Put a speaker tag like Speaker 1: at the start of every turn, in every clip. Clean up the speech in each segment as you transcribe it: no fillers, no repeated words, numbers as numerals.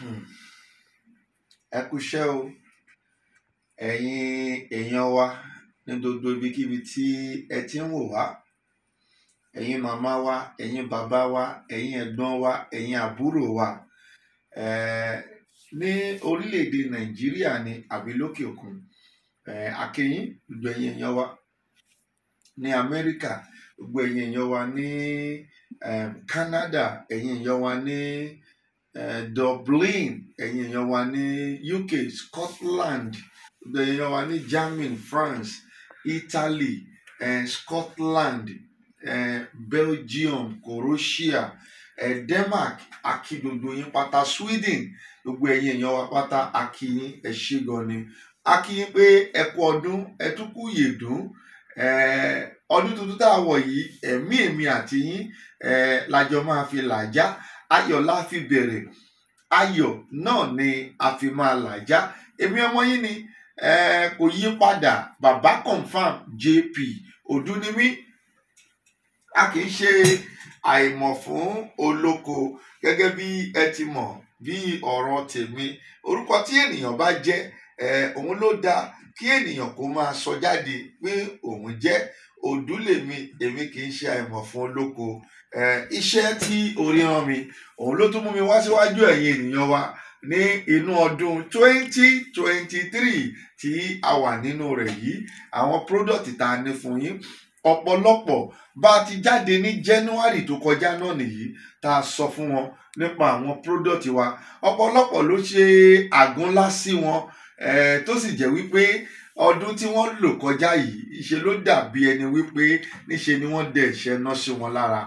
Speaker 1: Ẹ kúṣẹ́ o, ẹ̀yin èèyàn wa ní gbogbo ibikíbi tí ẹ ti ń wò wá, ẹ̀yin màmá wa, ẹ̀yin bàbá wa, ẹ̀yin ẹ̀gbọ́n wa, ẹ̀yin àbúrò wa, ní orílẹ̀-èdè Nàìjíríà ni àbí lókè òkun, a kí yín, gbogbo ẹ̀yin èèyàn wa ní Amẹ́ríkà, gbogbo ẹ̀yin èèyàn wa ní Canada, ẹ̀yin èèyàn wa ní Dublin, ẹ̀yin èèyàn wa ní UK, Scotland, gbogbo ẹ̀yin èèyàn wa ní Germany, France, Italy, Scotland, Belgium, Croatia, Denmark, a kí gbogbo yín pátá, Sweden, gbogbo ẹ̀yin èèyàn wa pátá, a kí yín, ẹ ṣé gan ni. A kí yín pé ẹ kú ọdún, ẹ tún kú ìyèdún. Ọdún tuntun tá a wọ̀ yìí, ẹ̀mí èmi àti yín lájọ máa fi làjá, ayọ̀ la fi bẹ̀rẹ̀, ayọ̀ náà ni a fi máa làjá. Èmi ọmọ yín ni, kò yí padà, Bàbá Confirm JP Òdú ni mí. A kì í ṣe àìmọ̀ fún olóko, gẹ́gẹ́ bí ẹ ti mọ̀ bí ọ̀rọ̀ tèmi. Orúkọ tí ènìyàn bá jẹ́, òun ló dáa kí ènìyàn kó máa sọ jáde pé òun jẹ́. Òdú lèmi, èmi kì í ṣe àìmọ̀ fún olóko. Iṣẹ́ tí orí rán mi, òun ló tún mú mi wá síwájú ẹ̀yin ènìyàn wa ní inú ọdún 2023 tí a wà nínú rẹ̀ yìí. Àwọn product tá a ní fún yín, ọ̀pọ̀lọpọ̀ bá a ti jáde ní January tó kọjá náà nìyí tá a sọ fún wọn nípa àwọn product wa. Ọ̀pọ̀lọpọ̀ ló ṣe àgúnlá sí wọn, tó sì jẹ́ wípé ọdún tí wọ́n lò kọjá yìí, ṣe ló dàbí ẹni wípé níṣe ni wọ́n dẹ̀ ṣẹ́ ná sí wọn lára.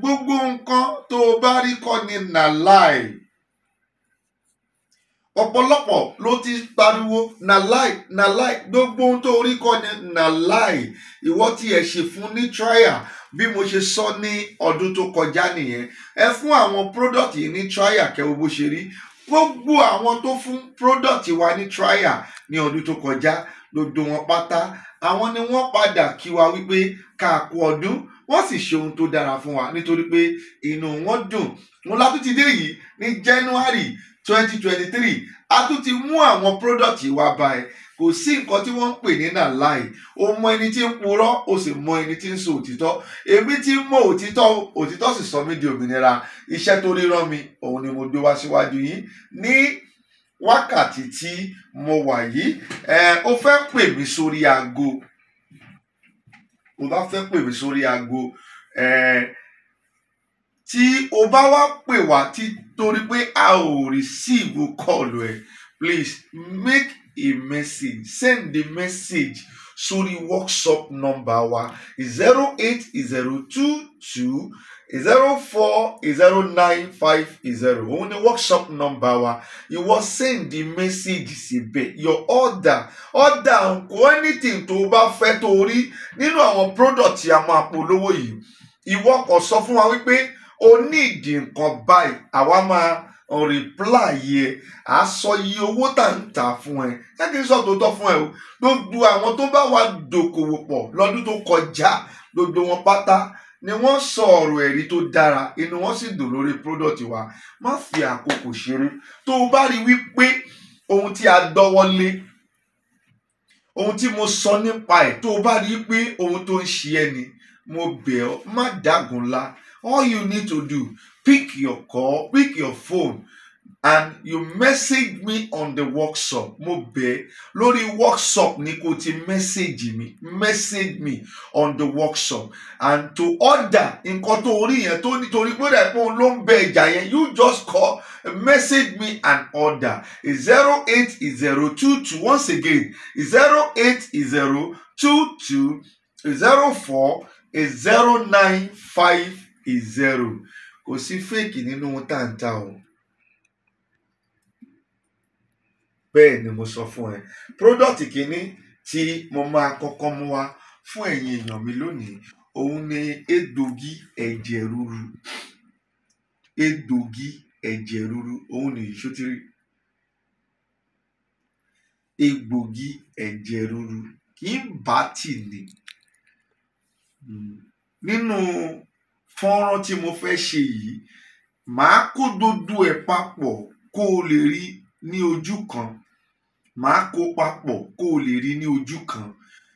Speaker 1: Gbogbo nǹkan tó o bá rí kọ́ ni nà láì. Ọ̀pọ̀lọpọ̀ ló ti pariwo nà láì, nà láì, gbogbo ohun tó rí kọ́ ni nà láì. Ìwọ tí ẹ ṣe fún ní trial, bí mo ṣe sọ ní ọdún tó kọjá nìyẹn. Ẹ fún àwọn product yìí ní trial kẹ́ wo bó ṣe rí. Gbogbo àwọn tó fún product wa ní trial ní ọdún tó kọjá, gbogbo wọn pátá, àwọn ni wọ́n padà kí wa wípé ká kú ọdún, wọ́n sì ṣe ohun tó dára fún wa nítorí pé inú wọn dùn. Mo la tún ti dé yìí ní January 2023, a tún ti mú àwọn product wa bá ẹ. Kò sí nǹkan tí wọ́n ń pè ní nà láì. O mọ ẹni tí ń purọ́, o sì mọ ẹni tí ń sọ òtítọ́. Èmi tí ń mọ òtítọ́, òtítọ́ sì sọ mí di òmìnira. Iṣẹ́ tó ríran mi, òun ni mo gbé wá síwájú yín ní wákàtí tí mo wà yìí. O fẹ́ pè mí sórí aago, o bá fẹ́ pè mí sórí aago, tí o bá wá pè wá tí torí pé a ò receive call ẹ, please make a message, send the message sórí WhatsApp number wa 08022 040950. Òun ni WhatsApp number wa. Ìwọ send the message síbẹ̀, your order, order nǹkan, anything tó o bá fẹ́ tó o rí nínú àwọn product tí a máa polówó yìí. Ìwọ kàn sọ fún wa wípé o ní ìdí nǹkan báyìí, àwa máa reply yẹ, à sọ iye owó tá ń tà fún ẹ. Ṣé kí n sọ tòótọ́ fún ẹ o? Gbogbo àwọn tó bá wa dòkòwò pọ̀ lọ́dún tó kọjá, gbogbo wọn pátá ni wọ́n sọ ọ̀rọ̀ ẹ̀rí tó dára, inú wọn sì dùn lórí product wa. Má fi àkókò ṣeré. Tó o bá rí wípé ohun tí a dọ́wọ́ lé, ohun tí mo sọ nípa ẹ̀, tó o bá rí pé ohun tó ń ṣe ẹ́ ni, mo bẹ̀ ọ́, má dàgúnlá. All you need to do, pick your call, pick your phone, and you message me on the WhatsApp. Mo bẹ̀ ẹ́, lórí WhatsApp ni kò ti message mi, message me on the WhatsApp. And to order nǹkan tó orí yẹn tó nítorí pé dàbí òun ló ń bẹ ìjà yẹn, you just call, message me and order. 08022, once again, 08022 040950. Kò sí fake nínú ohun tá à ń ta o. Bẹ́ẹ̀ ni mo sọ fún ẹ. Product kìíní tí mo máa kọ́kọ́ mú wá fún ẹ̀yin èèyàn mi lónìí, òun ni egbògi ẹ̀jẹ̀ ríru. Egbògi ẹ̀jẹ̀ ríru, òun ni ìṣótírí. Egbògi ẹ̀jẹ̀ ríru kì í bá tì ní. Nínú fọ́nrán tí mo fẹ́ ṣe yìí, màá kó gbogbo ẹ̀ papọ̀. kó o lè rí ní ojú kan. Màá kó papọ̀ kó o lè rí ní ojú kan.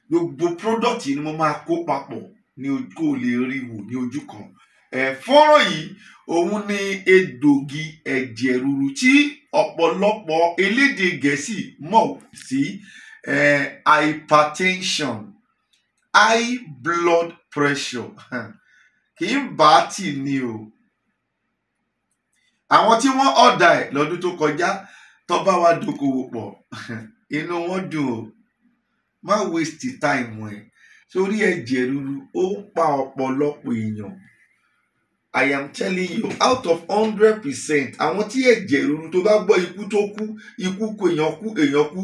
Speaker 1: Gbogbo product yìí ni mo máa kó papọ̀ ní kó o lè rí wò ní ojú kan. Fọ́nrán yìí òun ni egbògi ẹ̀jẹ̀ ríru tí ọ̀pọ̀lọpọ̀ elédè Gẹ̀ẹ́sì mọ̀ sí hypertension, high blood pressure. Kì í bá tì ní o. Àwọn tí wọ́n ọ̀dà ẹ̀ lọ́dún tó kọjá tó bá wa dókòwò pọ̀, inú wọn dùn o. Má waste time ẹ̀ sórí ẹ̀jẹ̀ ríru, ó ń pa ọ̀pọ̀lọpọ̀ èèyàn. I am telling you, out of 100%, àwọn tí ẹ̀jẹ̀ ríru tó bá gbọ́ ikú tó kú, ikú kú, èèyàn kú, èèyàn kú,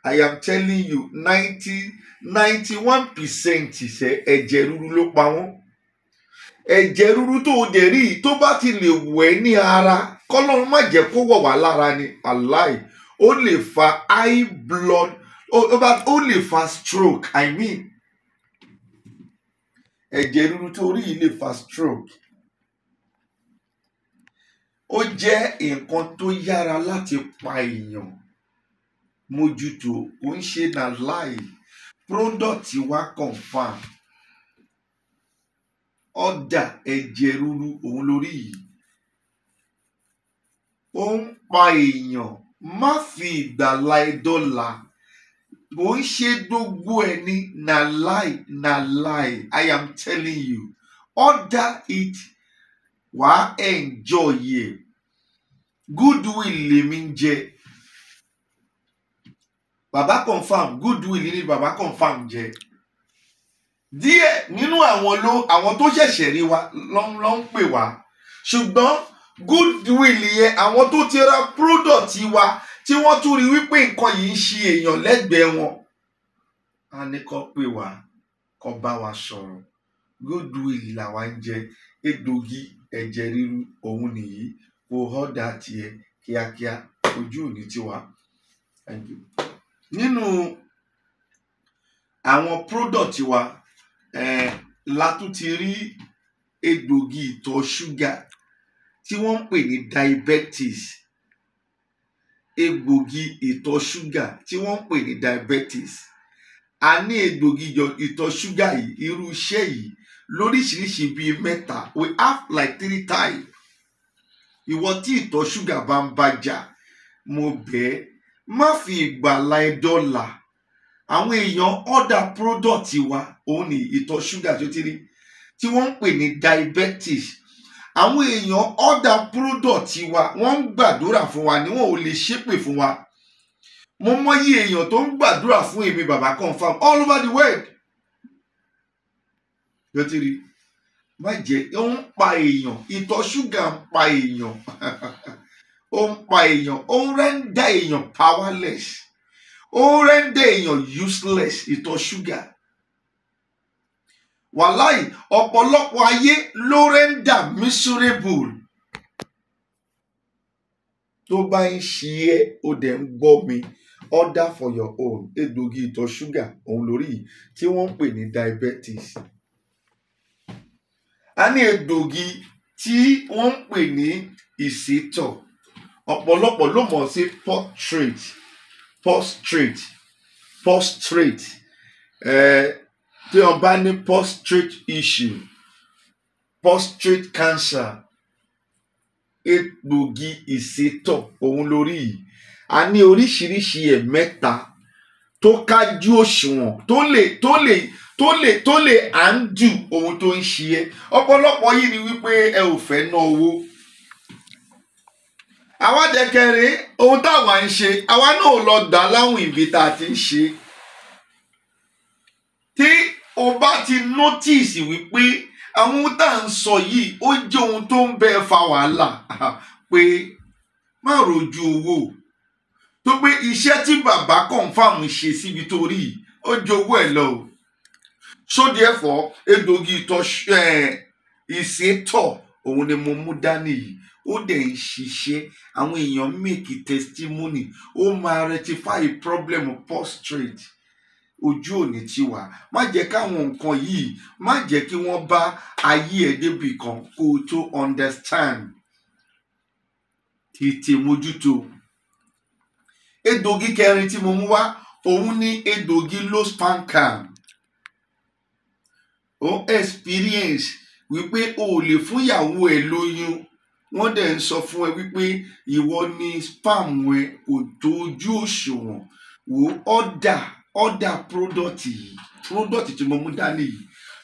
Speaker 1: I am telling you, 91% ṣe ẹ̀jẹ̀ ríru ló pa wọ́n. Ẹ̀jẹ̀ ríru tó o dẹ̀ rí yìí, tó bá ti lè wẹ̀ ní ara, kọ́lọ́run má jẹ́ kó wọ̀ wá lára ni, aláì, ó lè fa high blood, ó lè fa stroke. I mean, ẹ̀jẹ̀ ríru tó rí yìí lè fa stroke. Ó jẹ́ nǹkan tó yára láti pa èèyàn. Mójútó, kò ń ṣe na lie. Product wa confirm. Ọ̀dà ẹ̀jẹ̀ ríru òun lórí yìí. Ó ń pa èèyàn. Má fi ìgbàlà ẹ dọ́là. Kò ń ṣe gbogbo ẹ̀ ní na lie, na lie. I am telling you. Order it, wàá enjoy ẹ̀. Goodwill lèmi ń jẹ. Bàbá Confirm, goodwill ni Bàbá Confirm jẹ. Díẹ̀ nínú àwọn ló àwọn tó ṣẹ̀ṣẹ̀ rí wa ló ń pè wá. Ṣùgbọ́n goodwill yẹn, àwọn tó ti ra product wa tí wọ́n tún rí wípé nǹkan yìí ń ṣe èèyàn lẹ́gbẹ̀ẹ́ wọn, á ní kó pè wá, kó bá wa sọ̀rọ̀. Goodwill làwa ń jẹ. Egbògi ẹ̀jẹ̀ ríru òun nìyí. Kó order tiẹ̀ kíákíá, ojú ò ní tiwa. Thank you. Nínú àwọn product wa la tún ti rí egbògi ìtọ̀ ṣúgà tí wọ́n ń pè ní diabetes. Egbògi ìtọ̀ ṣúgà tí wọ́n ń pè ní diabetes. A ní egbògi ìtọ̀ ṣúgà yìí, irú iṣẹ́ yìí lóríṣiríṣi bíi mẹ́ta. We have like three type. Ìwọ tí ìtọ̀ ṣúgà bá ń bá jà, mo bẹ̀ ẹ́, má fi ìgbàlà ẹ dọ́là. Àwọn èèyàn order product wa, òun ni ìtọ̀ ṣúgà tó ti rí tí wọ́n ń pè ní diabetes. Àwọn èèyàn order product wa, wọ́n ń gbàdúrà fún wa ni, wọn ò lè ṣépè fún wa. Mo mọyì èèyàn tó ń gbàdúrà fún èmi Bàbá Confirm all over the world. Tó ti rí, má jẹ́ ó ń pa èèyàn. Ìtọ̀ ṣúgà ń pa èèyàn, ó ń pa èèyàn, ó ń render èèyàn powerless, ó ń render èèyàn useless. Ìtọ̀ ṣúgà, wàláì, ọ̀pọ̀lọpọ̀ ayé ló render miserable. Tó bá ń ṣe ẹ́, ó dẹ̀ ń gbọ́ mi, order for your own. Egbògi ìtọ̀ ṣúgà òun lórí yìí tí wọ́n ń pè ní diabetes. A ní egbògi tí wọ́n ń pè ní ìsétọ̀. Ọ̀pọ̀lọpọ̀ ló mọ̀ sí prostate, prostate, prostate. Tí wọ́n bá ní prostate issue, prostate cancer, egbògi ìsétọ̀ òun lórí yìí. A ní oríṣiríṣi ẹ̀ mẹ́ta tó kájú òṣùwọ̀n tó lè handle ohun tó ń ṣe ẹ́. Ọ̀pọ̀lọpọ̀ yìí ni wípé ẹ ò fẹ́ ná owó. Àwa dẹ̀kẹ̀rẹ̀, ohun táwa ń ṣe, àwa náà ò lọ gbà láwìn ibi tá a ti ń ṣe. Tí o bá ti notice wípé àwọn ohun tá à ń sọ yìí, ó jẹ́ ohun tó ń bẹ fa wàhálà, pé má rojú owó tó pé iṣẹ́ tí Bàbá Confirm ṣe síbi tó rí yìí, ó ju owó ẹ̀ lọ o. So therefore, egbògi ìtọ̀ ìsétọ̀ òun ni mo mú dání yìí. Ó dẹ̀ ń ṣiṣẹ́, àwọn èèyàn make testimony. Ó máa rectify problem prostate. Ojú òní ti wà. Má jẹ́ káwọn nǹkan yìí, má jẹ́ kí wọ́n bá ayé ẹ̀ débì kan kó o tó understand. Tètè mójútó. Egbògi kẹrin tí mo mú wá, òun ní egbògi low sperm count. Ó experience wípé o ò lè fún ìyàwó ẹ lóyún, wọ́n dẹ̀ ń sọ fún ẹ wípé ìwọ ni sperm ẹ kò tó ojú òṣùwọ̀n. Wò ó, order product yìí, product tí mo mú dání yìí,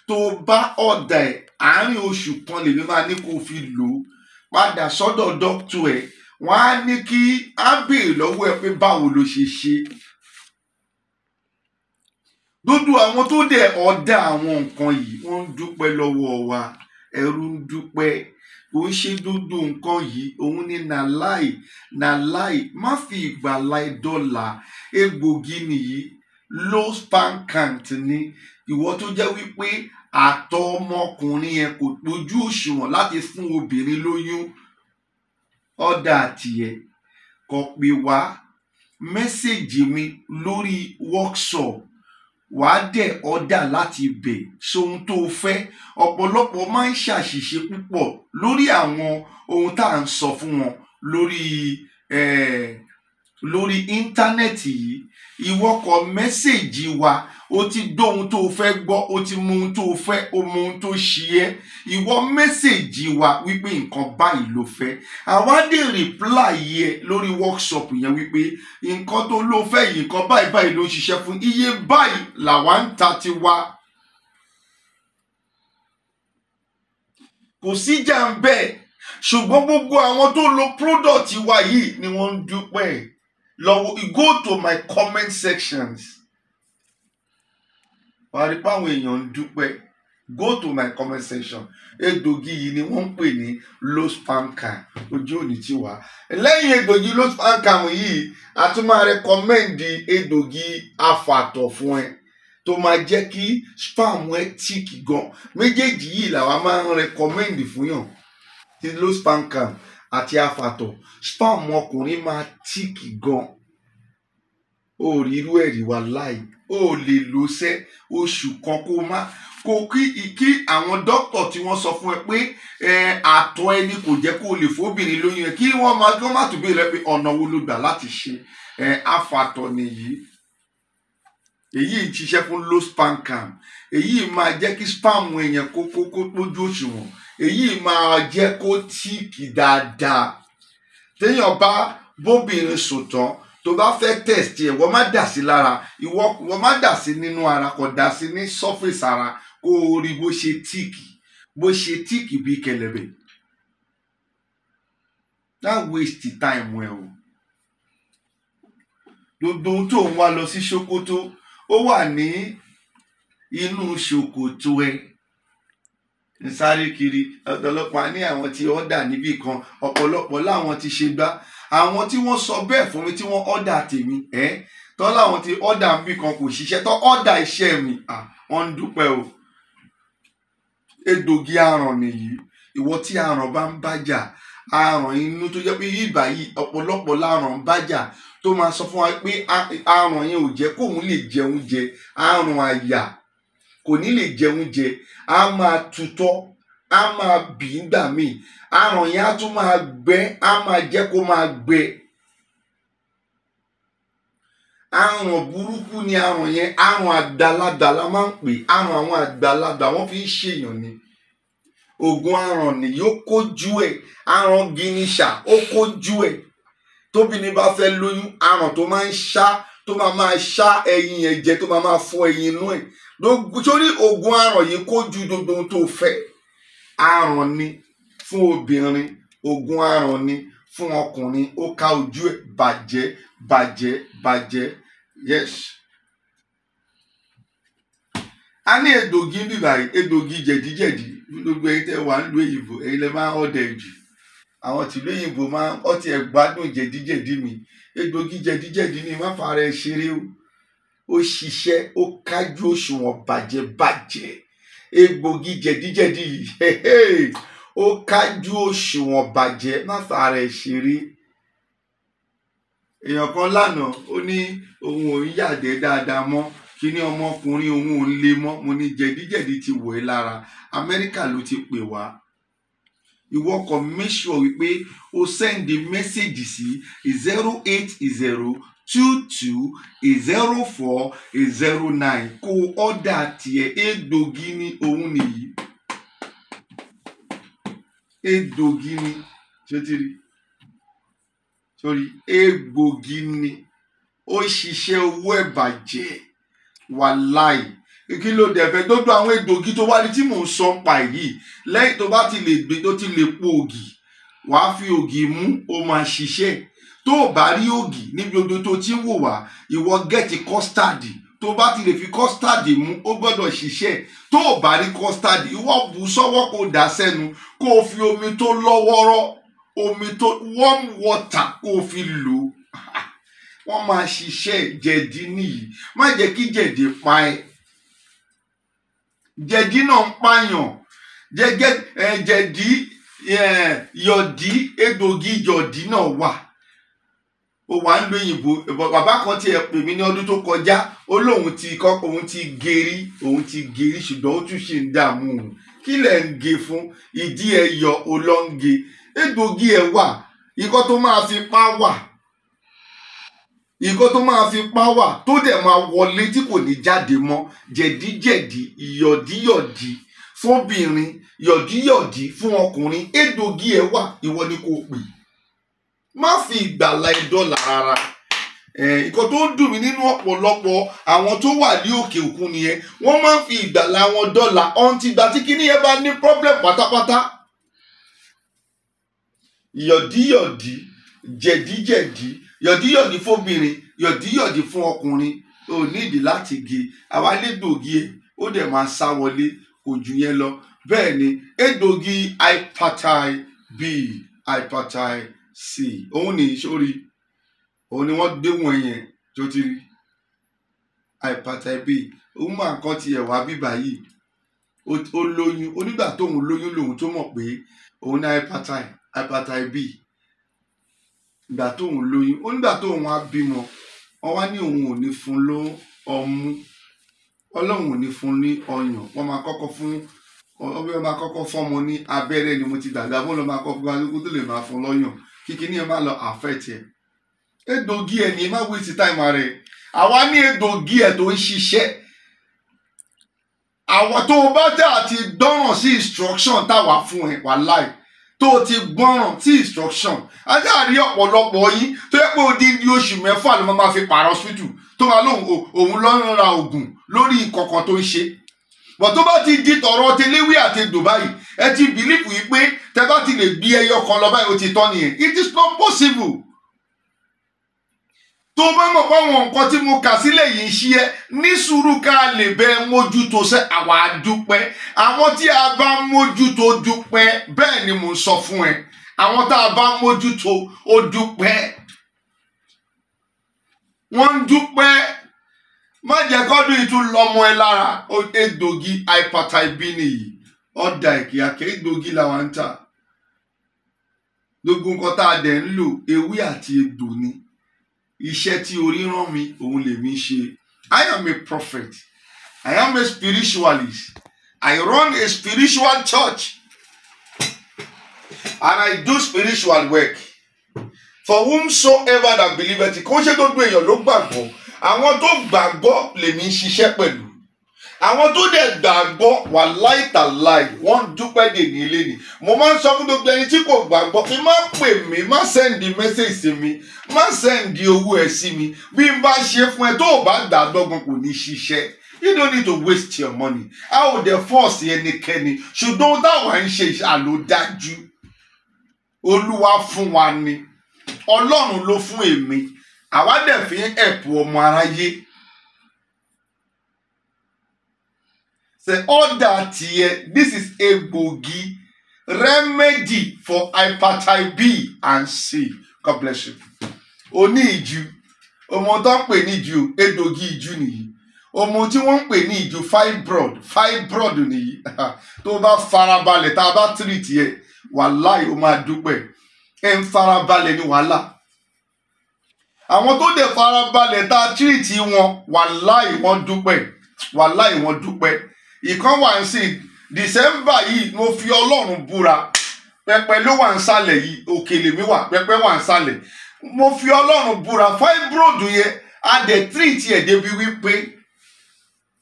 Speaker 1: tó bá order ẹ̀, àárín oṣù kan lèmi máa ní kó o fi lò ó. Padà sọ́dọ̀ doctor ẹ̀, wọ́n á ní kí á béèrè lọ́wọ́ ẹ pé báwo ló ṣe ṣe. Gbogbo àwọn tó dẹ̀ order àwọn nǹkan yìí, wọ́n ń dúpẹ́ lọ́wọ́ wa, ẹrú ń dúpẹ́. Kò ń ṣe gbogbo nǹkan yìí òun ni nàláì nàláì. Má fi ìgbàlà dọ́là. Egbògi nìyí, low sperm count ni. Ìwọ tó jẹ́ wípé àtọ̀ ọmọkùnrin yẹn kò tójú òṣùwọ̀n láti fún obìnrin lóyún, order tiẹ̀, kọ pé wá, message mi lórí WhatsApp, wàá dẹ̀ order láti bẹ̀ sóhun tó fẹ́. Ọ̀pọ̀lọpọ̀ máa ń ṣàṣìṣe púpọ̀ lórí àwọn ohun tá à ń sọ fún wọn lórí íńtánẹ́ẹ̀tì yìí. Ìwọ kọ message wa, o ti gbọ́ ohun tó o fẹ́ gbọ́, o ti mọ ohun tó o fẹ́, o mọ ohun tó ṣe ẹ́. Ìwọ message wa wípé nǹkan báyìí ló fẹ́, àwa dé reply yẹ lórí WhatsApp yẹn wípé nǹkan tó ló fẹ́ yìí, nǹkan báyìí báyìí ló ń ṣiṣẹ́ fún, iye báyìí làwa ń ta tiwa. Kò síjà ń bẹ́ẹ̀, ṣùgbọ́n gbogbo àwọn tó lo product wa yìí ni wọ́n ń dúpẹ́ lọ́wọ́. Go to my comment sections, wàá rí pé àwọn èèyàn ń dúpẹ́. Go to my comment section. Egbògi yìí ni wọ́n ń pè ní low sperm count. Ojú òní ti wà. Lẹ́yìn egbògi low sperm count yìí, a tún máa recommend egbògi afàtọ̀ fún ẹ tó máa jẹ́ kí sperm ẹ thick gan. Méjèèjì yìí làwa máa ń recommend fún yàn, ti low sperm count àti afàtọ̀. Sperm ọkùnrin máa thick gan. Ó rí irú ẹ̀rí wa láì ó lè lò sẹ́ oṣù kan kó má kó kí àwọn dókítà tí wọ́n sọ fún ẹ pé àtọ̀ ẹni kò jẹ́ kó lè fóbìnrin lóyún ẹ, kí wọ́n má tún béèrè pé ọ̀nà wo ló gbà láti ṣe afàtọ̀ nìyí. Èyí ń ṣiṣẹ́ fún low sperm count. Èyí máa jẹ́ kí sperm èèyàn kó pójú òṣùwọ̀n. Èyí máa jẹ́ kó tíìkì dáadáa. Téèyàn bá bóbìnrin sùn tán, tó bá fẹ́ test ẹ̀, wọ́n má dà sí lára, ìwọ wọ́n má dà sí nínú ara, kò dà sí ní surface ara, kó o rí bó ṣe tíìkì, bó ṣe tíìkì bí kẹlẹ̀bẹ̀. That waste time ẹ o. Gbogbo ohun tó ń wá lọ sí Ṣókótó, ó wà ní inú ṣòkòtò ẹ. Ń sáré kiri ọ̀pọ̀lọpọ̀ ní àwọn tí ọ̀dà níbì kan, ọ̀pọ̀lọpọ̀ láwọn ti ṣe gbá. Àwọn tí wọ́n sọ bẹ́ẹ̀ fún mi tí wọ́n ọ̀dà tèmi, tọ́ láwọn tí ọ̀dà níbì kan kò ṣiṣẹ́, tọ́ ọ̀dà iṣẹ́ mi, wọ́n ń dúpẹ́ o. Egbògi aràn nìyí. Ìwọ tí aràn bá ń bájà, aràn inú tó jẹ́ pé ibà yìí ọ̀pọ̀lọpọ̀ láràn ń bájà, tó máa sọ fún wa pé aràn yẹn ò jẹ́ kóun lè jẹun jẹ, aràn àyà kò ní lè jẹun jẹ, á máa tutọ́, á máa bì í gbà míì, aràn yẹn á tún máa gbẹ, á máa jẹ́ kó máa gbẹ. Aràn burúkú ni aràn yẹn, aràn àgbàlagbà la máa ń pè, aràn àwọn àgbàlagbà wọ́n fi ń ṣèyàn ni. Ògùn aràn nìyí, ó kójú ẹ̀, aràn gínísà ó kójú ẹ̀. Tóbìnrin bá fẹ́ lóyún, aràn tó máa ń ṣá, tó máa máa ṣá ẹyin yẹn jẹ, tó máa máa fọ́ ẹyin inú ẹ̀. Sórí ògùn aràn yìí kójú gbogbo ohun tó fẹ́. Aràn ni fún obìnrin, ògùn aràn ni fún ọkùnrin, ó ká ojú ẹ̀ bàjẹ́ bàjẹ́ bàjẹ́. Yes. A ní egbògi bíbà yìí, egbògi jẹ̀díjẹ̀dí. Gbogbo ẹ̀yin tẹ́ wà nílùú òyìnbó, ẹ̀yin lẹ máa ń ọ̀dẹ̀ jù. Àwọn tìlú òyìnbó máa ń ọtí ẹ̀ gbádùn jẹ̀díjẹ̀dí mi. Egbògi jẹ̀díjẹ̀dí ni, má fara ẹ ṣeré o. Ó ṣiṣẹ́, ó kájú òṣùwọ̀n bàjẹ́ bàjẹ́. Egbògi jẹ̀díjẹ̀dí yìí, ó kájú òṣùwọ̀n bàjẹ́, má fara ẹ ṣeré. Èèyàn kan lánàá, ó ní òun ò ń yàgbẹ́ dáadáa mọ́, kíní ọmọkùnrin òun ò ń le mọ́. Mo ní jẹ̀díjẹ̀dí ti wọ̀ ẹ́ lára. Amẹ́ríkà ló ti pè wá. Ìwọ kàn make sure wípé o send the message sí 080220409 kó ọ̀dà tiẹ̀. Egbògi ni òun nìyí, egbògi ni, ṣé ti rí sórí egbògi ni, ó ṣiṣẹ́ owó ẹ̀ bàjẹ́ wàláì. Kí ló dẹ̀ fẹ́? Gbogbo àwọn egbògi tó wá ní tí mò ń sọ pa yìí, lẹ́yìn tó bá ti lè gbé tó ti lè po ògì, wàá fi ògì mú, ó máa ṣiṣẹ́. Tó o bá rí ògì níbi gbogbo tó ti ń wò wá, ìwọ gẹ̀ẹ́tì custard. Tó bá ti lè fi custard mú, ó gbọ́dọ̀ ṣiṣẹ́. Tó o bá rí custard, ìwọ bù sọ́wọ́ kó dà sẹ́nu, kó o fi omi tó lọ́wọ́rọ́, omi tó warm water kó o fi lò ó, wọ́n máa ṣiṣẹ́. Jẹ̀dí nìyí, má jẹ́ kí jẹ̀dí pa ẹ́. Jẹ̀dí náà ń pààyàn. Jẹ̀dí, yọ̀dí, egbògi yọ̀dí náà wà. Ó wà ń lo òyìnbó. Bàbá kan tí ẹ pè mí ní ọdún tó kọjá, ó lóun ti kọ́, òun ti gerí, òun ti gerí, ṣùgbọ́n ó tún ṣe ń dààmú òun. Kí lẹ̀ ń ge fún? Ìdí ẹ yọ, ó lọ ń ge. Egbògi ẹ wà, ikọ́ tó máa fi pa wà, ìkọ́ tó máa fi pa wà tó dẹ̀ máa wọlé tí kò ní jáde mọ́. Jẹ̀díjẹ̀dí, yọ̀díyọ̀dí fóbìnrin, yọ̀díyọ̀dí fún ọkùnrin, egbògi ẹ̀ wà, ìwọ ni kò pè. Má fi ìgbàlà ẹ dọ́là rárá. Nǹkan tó ń dùn mí nínú ọ̀pọ̀lọpọ̀ àwọn tó wà ní òkè òkun nìyẹn, wọ́n máa ń fi ìgbàlà wọn dọ́là ọ̀hún ti gbà tí kíní yẹn bá ní problem pátápátá. Yọ̀díyọ̀dí, jẹ̀díjẹ̀dí, yọ̀díyọ̀dí fóbìnrin, yọ̀díyọ̀dí fún ọkùnrin, ò nídìí láti ge. Àwa légbògi ẹ̀, ó dẹ̀ máa sá wọlé, kò jù yẹn lọ. Bẹ́ẹ̀ ni egbògi hepatitis B, hepatitis C, òun ní sórí, òun ni wọ́n gbé wọn yẹn tó ti rí hepatitis B. Òun máa kọ́ tiẹ̀ wá bíbá yìí, ó lóyún, onígbà tóun lóyún lòun tó mọ̀ pé òun ní hepatitis B. Ìgbà tóun lóyún, onígbà tóun wá bímọ, wọ́n wá ní òun ò ní fún ló ọmú, Ọlọ́run ò ní fún ní ọyàn. Wọ́n máa kọ́kọ́ fún ọbẹ̀, máa kọ́kọ́ fọ́mọ ní abẹ́rẹ́ ni mo ti gbàgbé, abọ́ ló máa kọ́ fún wa tó lè máa fún lọ́yàn, kíkiní ẹ má lọ affect ẹ. Egbògi ẹ ní, má waste time rẹ. Àwa ní egbògi ẹ tó ń ṣiṣẹ́. Àwọn tó o bá tẹ̀ àti gbọ́ràn sí instruction táwa fún ẹ, wàláì, tó o ti gbọ́ràn sí instruction, ajá rí ọ̀pọ̀lọpọ̀ yín tó yẹ pé odindi oṣù mẹ́fà ló máa fi pààrọ̀ hospital, tó máa lóun òun ló ń ra oògùn lórí ìkọ̀kan tó ń ṣe. Bọ̀ tó bá ti di tọ̀rọ̀ tẹléwé àti Dubai, ẹ ti believe yìí pé tẹ bá ti lè gbé ẹyọ kan lọ báyìí, ó ti tán nìyẹn. It is not possible. Tó bá mọ̀ pé àwọn nǹkan tí mo kà sílẹ̀ yìí ń ṣe ẹ́, ní sùúrù ká lè bẹ mójútó sẹ́. Àwa dúpẹ́, àwọn tí a bá mójútó dúpẹ́. Bẹ́ẹ̀ ni mo ń sọ fún ẹ, àwọn tá a bá mójútó ó dúpẹ́, wọ́n ń dúpẹ́. Má jẹ́ kọ́dún ìtún lọ́mọ ẹ lára. Egbògi hepatitis B nìyí, ọ̀dà ìkìyàkẹ́ egbògi làwọn ń tà. Gbogbo nǹkan tá a dẹ̀ ń lò, ewé àti egbò ni. Iṣẹ́ tí orí rán mi, òun lèmi ṣe. I am a prophet, I am a spiritualist, I run a spiritual church and I do spiritual work. For whomsoever that believeth. Kò ṣe gbogbo èèyàn ló gbàgbọ́. Àwọn tó gbàgbọ́ lèmi ń ṣiṣẹ́ pẹ̀lú. Àwọn tó dẹ̀ gbàgbọ́, wàláì tàláì, wọ́n ń dúpẹ́ dè ní ilé ni. Mo máa ń sọ fún gbogbo ẹni tí kò gbàgbọ́ kí má pè mí, má send message sí mi, má send owó ẹ sí mi. Bí n bá ṣe fún ẹ, tó o bá gbàgbọ́ gan, kò ní ṣiṣẹ́. You don't need to waste your money. A ò dẹ̀ force ẹnikẹ́ni, ṣùgbọ́n ohun táwa ń ṣe àlódájú, Olúwa fún wa ni, Ọlọ́run ló fún èmi, àwa dẹ̀ fi ń ẹ̀pù ọmọ aráyé. Ṣe order tiẹ̀. This is egbògi remedy for hepatitis B and C. God bless you. Oní ìju, ọmọ tó ń pè ní ìju, egbògi ìju nìyí. Ọmọ tí wọ́n ń pè ní ìju, fibroid, fibroid nìyí. Tó bá farabalẹ̀, tá a bá treat yẹ, wàláì, ó máa dúpẹ́. Ẹ ń farabalẹ̀ ní wàhálà. Àwọn tó dẹ̀ farabalẹ̀ tá a treat wọn, wàláì, wọ́n dúpẹ́, wàláì, wọ́n dúpẹ́. Ìkan wà ń sìn December yìí, mo fi Ọlọ́run búra. Pẹpẹ ló wà ń sàlẹ̀ yìí, òkè lèmi wà, pẹpẹ wà ń sàlẹ̀. Mo fi Ọlọ́run búra, fibroid yẹn a dẹ̀ treat ẹ̀ débi wípé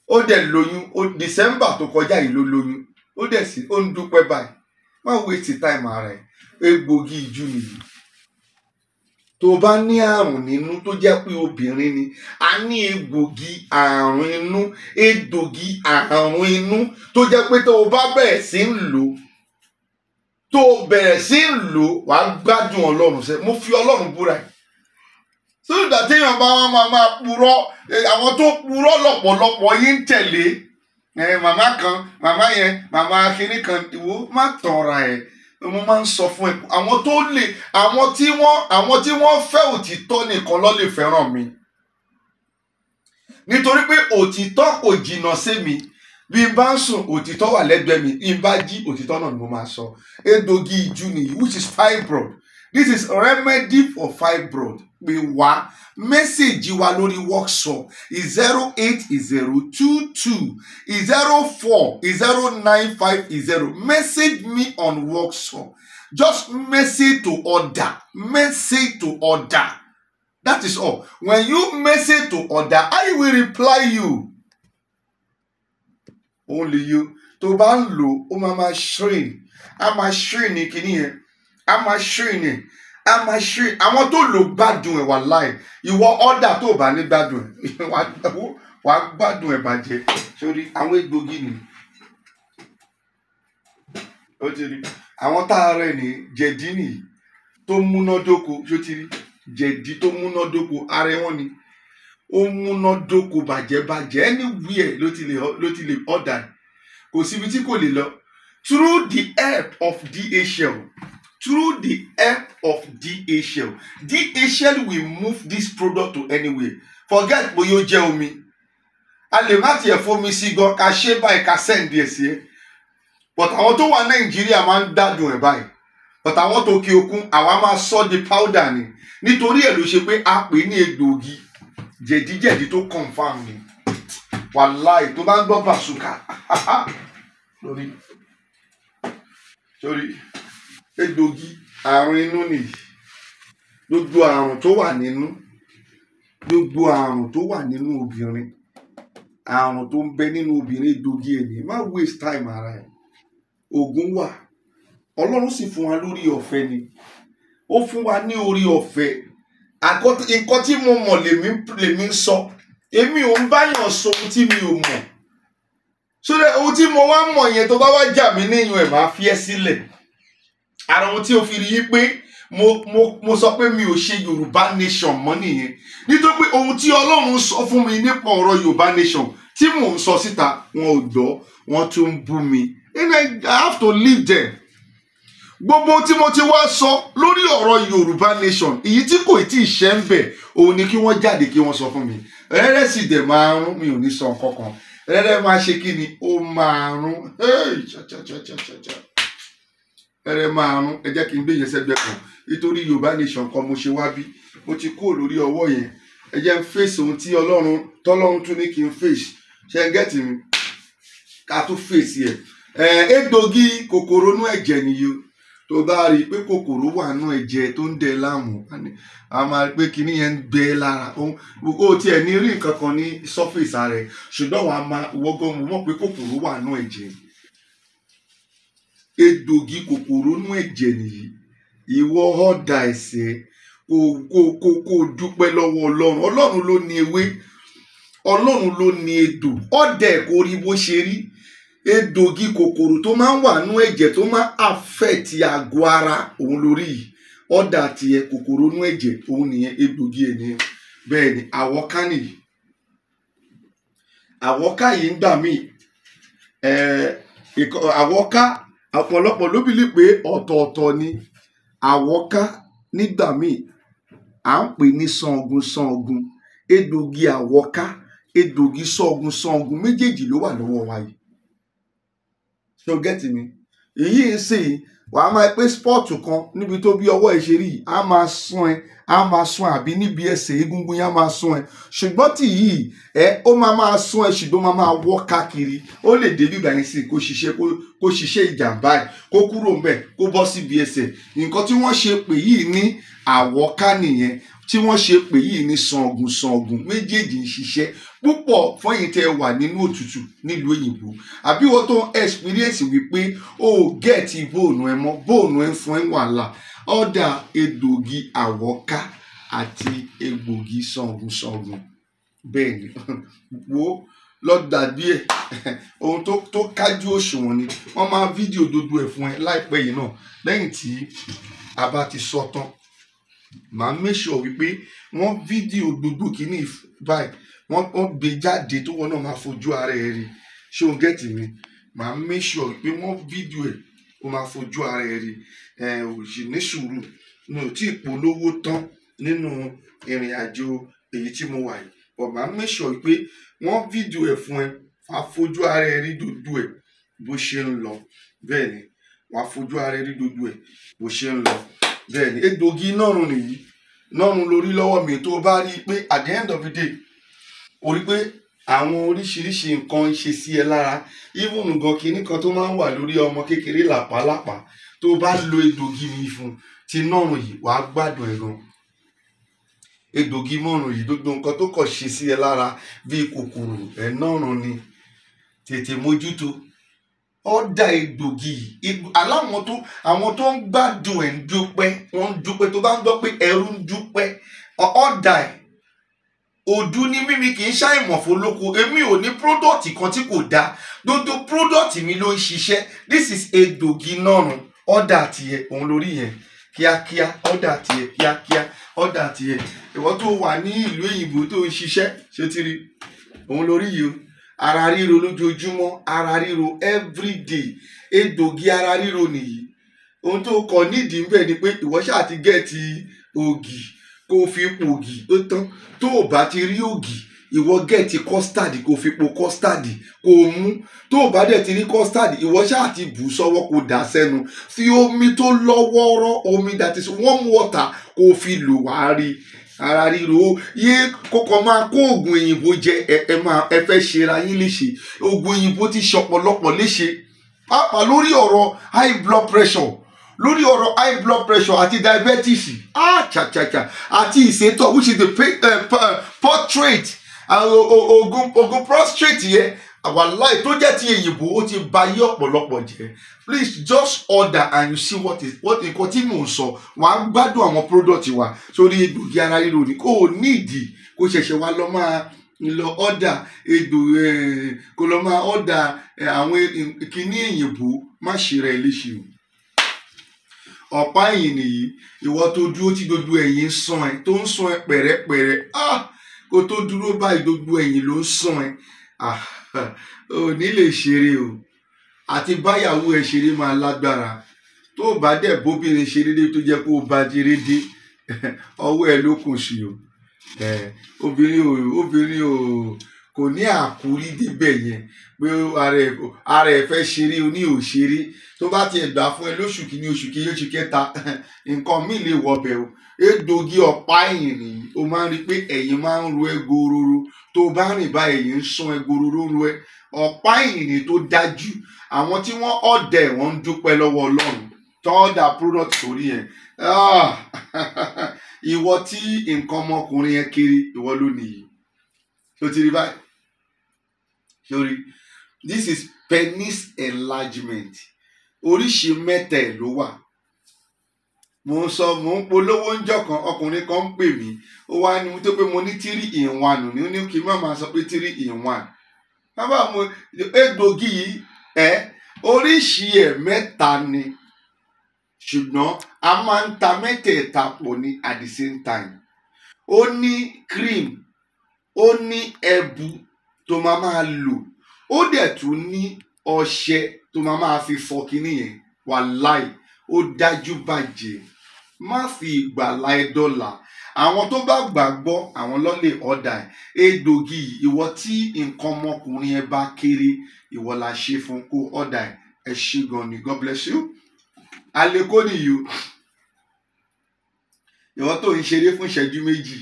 Speaker 1: ó dẹ̀ lóyún. December tó kọjá yìí ló lóyún, ó dẹ̀ sí ó ń dúpẹ́ báyìí. Má waste time ara ẹ̀. Egbògi ìjú nìyí. Tó bá ní àrùn nínú tó jẹ́ pé obìnrin ni, a ní egbògi àrùn inú, egbògi àrùn inú tó jẹ́ pé tó o bá bẹ̀rẹ̀ sí ń lò, tó o bẹ̀rẹ̀ sí ń lò, wàá gbádùn Ọlọ́run sẹ́. Mo fi Ọlọ́run búra ẹ̀. Sódà téèyàn bá wọn máa purọ́, àwọn tó purọ́ lọ́pọ̀lọpọ̀ yín ń tẹ̀lé. Màmá kan, màmá yẹn, màmá kinní kan, ìwọ má tanra ẹ̀. Mo máa ń sọ fún ẹ, àwọn tó lè, àwọn tí wọ́n fẹ́ òtítọ́ nìkan ló lè fẹ́ràn mi. Nítorí pé òtítọ́ kò jìnnà sí mi. Bí n bá ń sùn, òtítọ́ wà lẹ́gbẹ̀ẹ́ mi. Bí n bá jí, òtítọ́ náà ni mo máa sọ. Egbògi ìjú nìyí, which is fibroid. This is remedy for fibroid. Pè wá, message wa lórí WhatsApp 08022 04 0950. Message me on WhatsApp. Just message to order. Message to order. That is all. When you message to order, I will reply you. Only you. Tó bá ń lò, ó máa máa shrink. A máa shrink ní kinní yẹn. A máa shrink ní. A máa shrink. Àwọn tó lò gbádùn ẹ̀ wà láì. Ìwọ ọ̀dà tó bá ní gbádùn ẹ̀. Wà á gbádùn ẹ̀ bàjẹ́. Sórí àwọn egbògi ni. Ó ti rí. Àwọn tá a rẹ̀ ní jẹ̀dí nìyí tó múnádóko. Ṣó ti rí? Jẹ̀dí tó múnádóko. Ara wọn ni. Ó múnádóko bàjẹ́bàjẹ́. Anywhere ló ti lè ọ̀dà ẹ̀. Kò síbi tí kò lè lọ. Through the help of DHL. Through the help of DHL. DHL will move this product to anywhere. Forget bóyá ó jẹ́ omi. A lè má tiẹ̀ fomi sí gan, ká ṣe báyìí, ká send ẹ̀ sí ẹ. But àwọn tó wà Nàìjíríà máa ń gbádùn ẹ̀ báyìí. But àwọn tó kí okun, àwa máa sọ di powder ni. Nítorí ẹ̀ ló ṣe pé a pè ní egbògi jẹ̀díjẹ̀dí tó confirm ni. Wàláì tó bá ń gbọ́ bàṣùkà. Lórí. Sórí. Egbògi àrùn inú nìyí. Gbogbo àrùn tó wà nínú, gbogbo àrùn tó wà nínú obìnrin, àrùn tó ń bẹ nínú obìnrin, egbògi ẹ̀ ní. Má waste time ara ẹ̀. Ògùn wà. Ọlọ́run sì fún wa lórí ọ̀fẹ́ ni. Ó fún wa ní orí ọ̀fẹ́. Nǹkan tí mo mọ̀ lèmi ń sọ. Èmi ò ń báyàn sọ ohun tí mi ò mọ̀. Sódà ohun tí mo wá mọ̀ yẹn tó bá wá jà mí níyùn ẹ̀ máa fi ẹ́ sílẹ̀. Ara ohun tí o fi rí i pé mo sọ pé mi ò ṣe Yorùbá nation mọ́ nìyẹn. Nítorí pé ohun tí Ọlọ́run sọ fún mi nípa ọ̀rọ̀ Yorùbá nation tí mò ń sọ síta, wọn ò gbọ́, wọ́n tún ń bú mi. And I have to leave them. Gbogbo tí mo ti wá sọ lórí ọ̀rọ̀ Yorùbá nation, èyí tí kò tí ì ṣe ń bẹ̀, òun ni kí wọ́n jáde kí wọ́n sọ fún mi. Rẹ́rẹ́ sì dẹ̀ máa rún, mi ò ní sọ nǹkan kan. Rẹ́rẹ́ máa ṣe kí ni? Ó máa rún. Rẹ́rẹ́ máa rún. Ẹ jẹ́ kí n gbé yẹn sẹ́gbẹ́ kan. Nítorí Yorùbá nation kan mo ṣe wá bí. Mo ti kúrò lórí ọwọ́ yẹn. Ẹ jẹ́ n face ohun tí Ọlọ́run tọ́lọ́run tún ní kí n face. Ṣé ẹ gẹ́tì mi? Ká tún face ẹ̀. Egbògi kòkòrò inú ẹ̀jẹ̀ nìyí o. Tó bá rí i pé kòkòrò wà nínú ẹ̀jẹ̀ tó ń dẹ láàmú, a máa rí i pé kinní yẹn ń gbẹ lára. Ó tiẹ̀ ní rí nǹkan kan ní surface ara ẹ̀, ṣùgbọ́n wàá máa wọ́gán mo mọ̀ pé kòkòrò wà nínú ẹ̀jẹ̀. Egbògi kòkòrò inú ẹ̀jẹ̀ nìyí. Ìwọ ọ̀dà ẹ̀sẹ̀ kó dúpẹ́ lọ́wọ́ Ọlọ́run. Ọlọ́run ló ní ewé, Ọlọ́run ló ní egbò. Ọ̀dà ẹ̀ kò rí bó ṣe rí. Egbògi kòkòrò tó máa ń wà nínú ẹ̀jẹ̀ tó máa ń affect àgọ́ ara òun lórí yìí. Ọ̀dà tiẹ̀ kòkòrò inú ẹ̀jẹ̀ òun nìyẹn, egbògi ẹ̀ nìyẹn. Bẹ́ẹ̀ ni àwọ̀ká nìyí. Àwọ̀ká yìí ń gbà mí. Àwọ̀ká ọ̀pọ̀lọpọ̀ ló bìlí pé ọ̀tọ̀ọ̀tọ̀ ni. Àwọ̀ká nígbà míì à ń pè ní sangun sangun. Egbògi àwọ̀ká, egbògi sangun sangun méjèèjì ló wà lọ́wọ́ wa yìí. Ṣé o get mi? Èyí ń sìn Wàá máa pé spọ́ọ̀tù kan níbi tó bí ọwọ́ ẹ ṣe rí yìí, á máa sún ẹ, á máa sún ẹ, àbí níbi ẹsẹ̀ egungun yẹn á máa sún ẹ. Ṣùgbọ́n tí yìí ẹ ó máa máa sún ẹ, ṣùgbọ́n máa máa wọ́ káàkiri. Ó lè dé bíbá yẹn sí kó ṣiṣẹ́, kó ṣiṣẹ́ ìjàmbá ẹ̀, kó kúrò ńbẹ̀, kó bọ́ síbi ẹsẹ̀. Nǹkan tí wọ́n ṣe pè yìí ní àwọ́ká nìyẹn, tí wọ́n ṣe pè yìí ní sàngùn sàngùn. Méjèèjì ń ṣiṣẹ́ púpọ̀ fún ẹ̀yin tẹ́ wà nínú òtútù nílùú òyìnbó, àbí wọ́n tó ń experience wípé o ò gẹ̀ẹ́tì bóònù ẹ mọ́, bóònù ẹ ń fún ẹ wàhálà. Ọ̀dà egbògi àwọ́ká àti egbògi sàngùn sàngùn. Bẹ́ẹ̀ ni, wo lọ dàbí ẹ̀ ohun tó kájú òṣùwọ̀n ni. Wọ́n máa fídíò gbogbo ẹ̀ fún ẹ láìpẹ́ yìí náà. Lẹ́yìn tí a bá ti sọ tán, màá make sure wípé wọ́n fídíò gbogbo kìíní báyìí, wọ́n gbé jáde tó wọ́n náà máa fojú ara ẹ̀ rí. Ṣé o get mi? Màá make sure wípé wọ́n fídíò ẹ̀, ó máa fojú ara ẹ̀ rí. Ẹ ò sì ní sùúrù, mi ò tí ì polówó tán nínú ìrìn àjò èyí tí mo wà yìí, but màá make sure wípé wọ́n fídíò ẹ̀ fún ẹ, wàá fojú ara ẹ̀ rí gbogbo ẹ̀ bó ṣe ń lọ. Bẹ́ẹ̀ ni, wàá fojú ara ẹ̀ rí gbogbo ẹ̀ bó ṣe ń lọ. Bẹ́ẹ̀ ni, egbògi nọ́run nìyí, nọ́run lórí lọ́wọ́ mi. Tó bá rí i pé at the end of the day, o rí pé àwọn oríṣiríṣi nǹkan ń ṣe sí ẹ lára, even gan kinní kan tó máa ń wà lórí ọmọ kékeré làpálàpá, tó bá lo egbògi mi fún ti nọ́run yìí, wàá gbádùn ẹ̀ gan. Egbògi mọ́run yìí, gbogbo nǹkan tó kàn ṣe sí ẹ lára bíi kòkòrò ẹ̀ nọ́run ni, tètè mójútó. Ọ̀dà egbògi yìí, aláwọn tó àwọn tó ń gbádùn ẹ̀ ń dúpẹ́, wọ́n ń dúpẹ́. Tó bá ń gbọ́ pé ẹrú ń dúpẹ́, ọ̀dà ẹ̀ òdu ní mímí kì í ṣàìmọ̀ fólóko. Èmi ò ní product kan tí kò dáa, gbogbo product mi ló ń ṣiṣẹ́. This is egbògi nọ́run. Ọ̀dà tiẹ̀ òun lórí yẹn kíákíá, ọ̀dà tiẹ̀ kíákíá, ọ̀dà tiẹ̀. Ìwọ tó wà ní ìlú òyìnbó tó ń ṣiṣẹ́, ṣé ti rí òun lórí yìí o. Ara ríro lójoojúmọ́, ara ríro everyday, egbògi ara ríro nìyí. Ohun tó kọ nídìí ńbẹ̀ ni pé ìwọ ṣáà ti gẹ̀ẹ́tì ògì, kó o fi pògì, ó tán. Tó o bá ti rí ògì, ìwọ gẹ̀ẹ́tì custard, kó o fi po custard kó o mú. Tó o bá dẹ̀ ti rí custard, ìwọ ṣáà ti bù sọ́wọ́ kó o dà sẹ́nu. Fi omi tó lọ́wọ́rọ́, omi that is warm water, kó o fi lò, wá rí ara ríro yé. Kókò máa kó oògùn òyìnbó jẹ, ẹ máa ẹ fẹ́ ṣera yín léṣe. Oògùn òyìnbó ti ṣọ̀pọ̀lọpọ̀ léṣe, pàápàá lórí ọ̀rọ̀ high blood pressure, lórí ọ̀rọ̀ high blood pressure àti diabetes, ah cha cha cha, àti ìsétọ̀, which is the prostate, oògùn prostate yẹn, wàláì tó jẹ́ ti òyìnbó, ó ti ba ayé ọ̀pọ̀lọpọ̀ jẹ́. Please just order and you see what is what. Nǹkan tí mò ń sọ, wàá gbádùn àwọn product wa sórí egbògi ara ríro ni. Kò ní ìdí kó ṣẹ̀ṣẹ̀ wá lọ máa lọ order egbò, kó lọ máa order àwọn kinní òyìnbó. Má ṣe rẹ̀ léṣe o. Ọ̀pá ẹ̀yìn nìyí. Ìwọ tó dúró tí gbogbo ẹ̀yìn ń sán ẹ, tó ń sán ẹ pẹ̀rẹ́pẹ̀rẹ́, ah, kó tó dúró báyìí, gbogbo ẹ̀yìn ló ń sán ẹ, ah, ò ní lè ṣeré o. Àti báyàwó ẹ ṣeré máa lágbára. Tó o bá dẹ̀ bóbìnrin ṣeré dé tó jẹ́ kó o bá ṣeré dé, ọwọ́ ẹ ló kù sí o. Obìnrin ò kò ní àkúrí débẹ̀ yẹn pé ara ẹ̀ fẹ́ ṣeré o ní ò ṣeré. Tó bá tiẹ̀ gbà fún ẹ lóṣù kìíní, oṣù kejì, oṣù kẹta, nǹkan míì lè wọbẹ̀ o. Egbògi ọ̀pá ẹ̀yìn nìyí. O máa ń rí i pé ẹ̀yìn máa ń ro ẹ́ gororo. Tó o bá rìn bá, ẹ̀yìn ń sán ẹ́ gororo, ń ro ẹ́. Ọ̀pá ẹ̀yìn ni tó dájú. Àwọn tí wọ́n ọ̀dẹ̀, wọ́n ń dúpẹ́ lọ́wọ́ Ọlọ́run tọ́ ọ̀dà product sórí yẹn. Ah, ìwọ tí nǹkan ọmọkùnrin yẹn kiri, ìwọ ló nìyí tó ti rí báyìí sórí. This is penis enlargement. Oríṣi mẹ́ta ẹ̀ ló wà. Mo ń sọ, mo ń polówó ń jọ̀kan, ọkùnrin kan ń pè mí, ó wá ní tó pé mo ní 3 in 1 ní, ó ní kí n má máa sọ pé 3 in 1. Bàbá mo, egbògi yìí ẹ oríṣi ẹ̀ mẹ́ta ni, ṣùgbọ́n a máa ń ta mẹ́tẹ̀ẹ̀ta pọ̀ ní at the same time. Ó ní cream, ó ní ẹbu tó máa máa lò, ó dẹ̀ tún ní ọṣẹ tó máa máa fi fọ kinní yẹn. Wàláì, ó dájú bàjẹ́. Má fi ìgbàlà ẹ dọ́là. Àwọn tó bá gbàgbọ́, àwọn ló lè ọ̀dà ẹ̀. Egbògi yìí, ìwọ tí nǹkan ọmọkùnrin ẹ bá kéré, ìwọ la ṣe fún, kó ọ̀dà ẹ̀. Ẹ ṣé gan ni. God bless you. Aleko nìyí o. Ìwọ tó ń ṣeré fún ìṣẹ́jú méjì,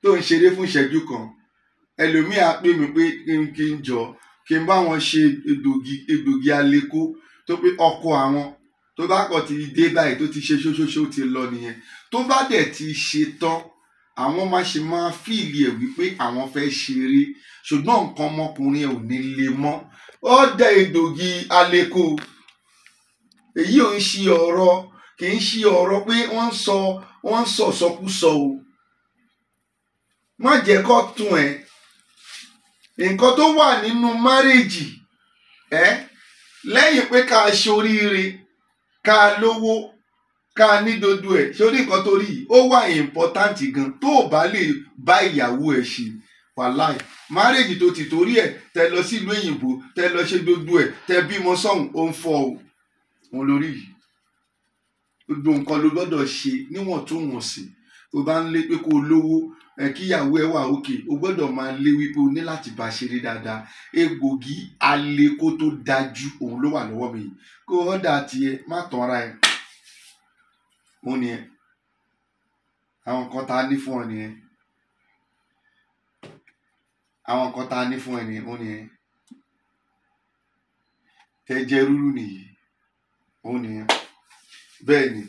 Speaker 1: tó ń ṣeré fún ìṣẹ́jú kan, ẹlòmíì á pè mí pé kí n jọ kí n bá wọn ṣe egbògi aleko, tó pé ọkọ àwọn tó bá kọ̀ ti dé báyìí tó ti ṣe ṣóṣóṣó ti lọ nìyẹn. Tó bá dẹ̀ ti ṣe tán, àwọn máa ṣe máa fíìlì ẹ̀ wípé àwọn fẹ́ ṣeré, ṣùgbọ́n nǹkan ọmọkùnrin ẹ̀ ò ní le mọ́. Ó dẹ egbògi aleko. Èyí ò ń ṣe ọ̀rọ̀, kì í ṣe ọ̀rọ̀ pé wọ́n ń sọ sọkúsọ o. Má jẹ́ kó tún ẹ. Nǹkan tó wà nínú márèjì ẹ, lẹ́yìn pé ká ṣoríire, ká lówó, ká ní dodo ẹ̀, sórí nǹkan tó rí yìí ó wà important gan. Tó o bá lè bá ìyàwó ẹ̀ ṣe, wàláì, márèjì tó ti torí ẹ̀ tẹ lọ sílùú òyìnbó, tẹ lọ ṣe gbogbo ẹ̀, tẹ bímọ sọ́hùn, ó ń fọ́ o. Òun lórí yìí. Gbogbo nǹkan ló gbọ́dọ̀ ṣe níwọ̀ntúnwọ̀nsì. Tó bá ń lé pé kó o lówó, ẹ kíyàwó ẹ wà òkè, o gbọ́dọ̀ máa lé wípé o ní láti bá ṣeré dáadáa. Egbògi aleko tó dájú òun ló wà lọ́wọ́ mi yìí. Kó ọ̀dà tiẹ̀ má tanra ẹ. Òun nìyẹn. Àwọn nǹkan tá a ní fún ọ nìyẹn. Àwọn nǹkan tá a ní fún ẹ nìyẹn. Òun nìyẹn. Tẹ́jẹ́ rúrú nìyí. Òun nìyẹn. Bẹ́ẹ̀ ni.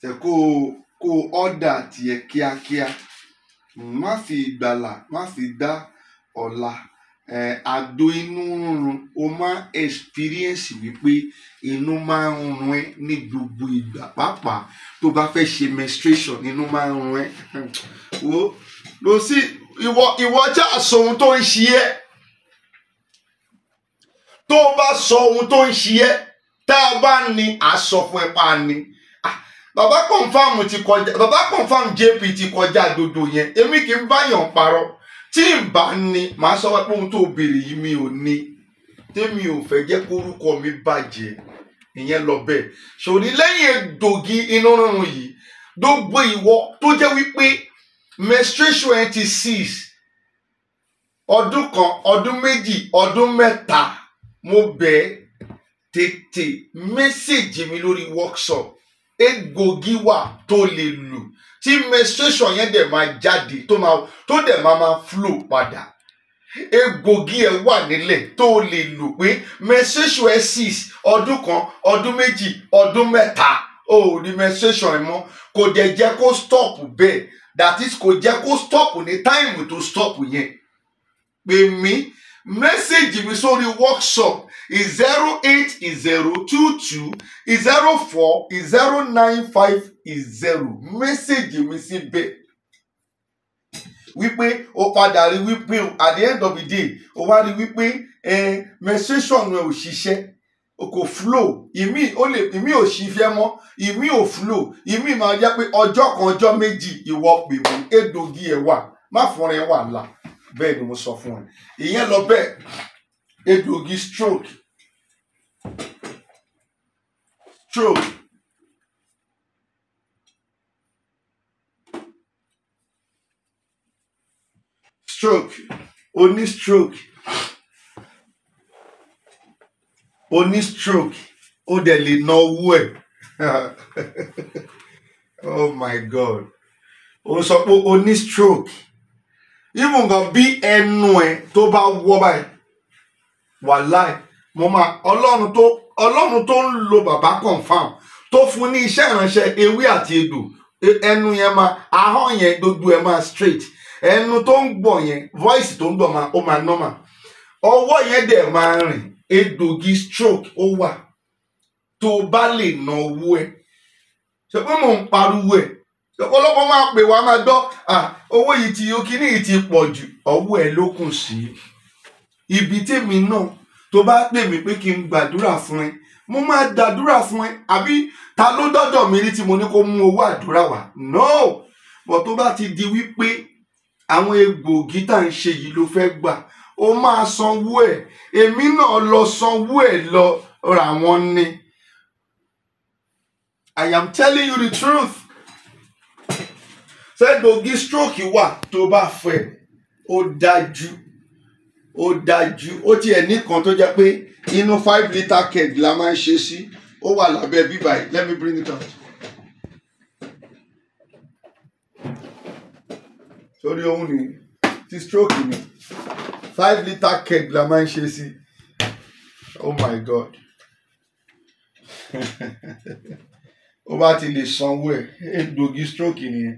Speaker 1: Tẹ kó ọ̀dà tiẹ̀ kíákíá. Má fi ìgbàlà, má fi dá ọ̀la. Àgbo inú rúnrun, o máa experience wípé inú máa ń run ẹ́ ní gbogbo ìgbà, pàápàá tó bá fẹ́ ṣe menstruation, inú máa ń run ẹ́. Wo lọ sí ìwọ já sọ ohun tó ń ṣe ẹ́. Tó o bá sọ ohun tó ń ṣe ẹ́, tá a bá ní a sọ fún ẹ pa ni. Bàbá Confirm ti kọjá, Bàbá Confirm JP ti kọjá gbogbo yẹn. Èmi kì í báyàn parọ́. Tí n bá ní, màá sọ pé ohun tó béèrè yìí mi ò ní. Tèmi ò fẹ́ jẹ́ kórúkọ mi bàjẹ́. Ìyẹn lọ bẹ́ẹ̀. Ṣòrí lẹ́yìn egbògi inú rírun yìí, gbogbo ìwọ tó jẹ́ wípé menstruation ẹ ti cease ọdún kan, ọdún méjì, ọdún mẹ́ta, mo bẹ̀ ẹ́ tètè mẹ́sẹ̀jì mi lórí workshop. Egbògi wà tó lè lò tí menstruation yẹn dẹ̀ máa jáde, tó dẹ̀ máa flow padà. Egbògi ẹ̀ wà nílẹ̀ tó lè lò pé menstruation ẹ̀ cease ọdún kan, ọdún méjì, ọdún mẹ́ta, o ò ní menstruation ẹ̀ mọ́. Kò dẹ̀ jẹ́ kó stop bẹ́ẹ̀. That is, kò jẹ́ kó stop ní táìmù tó stop yẹn. Pè mí, mẹ́sẹ̀gì mi sórí workshop 080 22 04 095 0. Mẹ́sẹ̀gì mi síbẹ̀ wípé o padà rí wípé at the end of the day o wá rí wípé menstruation rẹ ò ṣiṣẹ́, o kò flow, ìmí ò ṣiṣẹ́ mọ́, ìmí ò flow, ìmí máa jẹ́ pé ọjọ́ kan, ọjọ́ méjì, ìwọ pè mí, egbògi ẹ̀ wà, má fúnra ẹ̀ wà là. Bẹ́ẹ̀ ni mo sọ fún ẹ. Ìyẹn lọ bẹ́ẹ̀. Egbògi stroke. Stroke. Stroke. O ní stroke. O ní stroke. O dẹ̀ lè na owó ẹ̀. Oh my God. O sọ pé o ní stroke. Even gan bí ẹnu ẹ tó bá wọ́ báyìí, wàláì, mo máa Ọlọ́run tó ń lo Bàbá Confirm tó fún ní iṣẹ́ ìránṣẹ́ ewé àti egbò, ẹnu yẹn máa, ahọ́n yẹn gbogbo ẹ máa straight, ẹnu tó ń gbọ̀ yẹn, voice tó ń gbọ̀ máa, ó máa normal, ọwọ́ yẹn dẹ̀ máa rìn. Egbògi stroke ó wà tó bá lè na owó ẹ. Ṣe pé mò ń pariwo ẹ, ọ̀pọ̀lọpọ̀ máa pè wá máa gbọ́, owó yìí ti kíní yìí ti pọ̀ jù, ọwọ́ ẹ ló kùn sí. Ibi tèmi náà tó bá pè mí pé kí n gbàdúrà fún ẹ, mo máa gbàdúrà fún ẹ. Àbí ta ló dọ́dọ̀ mi rí tí mo ní kó mú owó àdúrà wá? No. But tó bá ti di wípé àwọn egbògi tá à ń ṣe yìí ló fẹ́ gbà, ó máa sanwó ẹ̀. Èmi náà lọ sanwó ẹ̀ lọ rà wọ́n ni. I am telling you the truth. Ṣẹ́gbògi stroke wà tó bá fẹ́, ó dájú. Ó dájú. Ó tiẹ̀ ní kan tó jẹ́ pé inú 5 litre keg la máa ń ṣe sí. Ó wà lábẹ́ bíbá yìí. Let me bring it out. Sórí ohun ni ti stroke ni, 5 litre keg la máa ń ṣe sí. Oh my God, ó bá ti lè sanwó ẹ̀, egbògi stroke nìyẹn.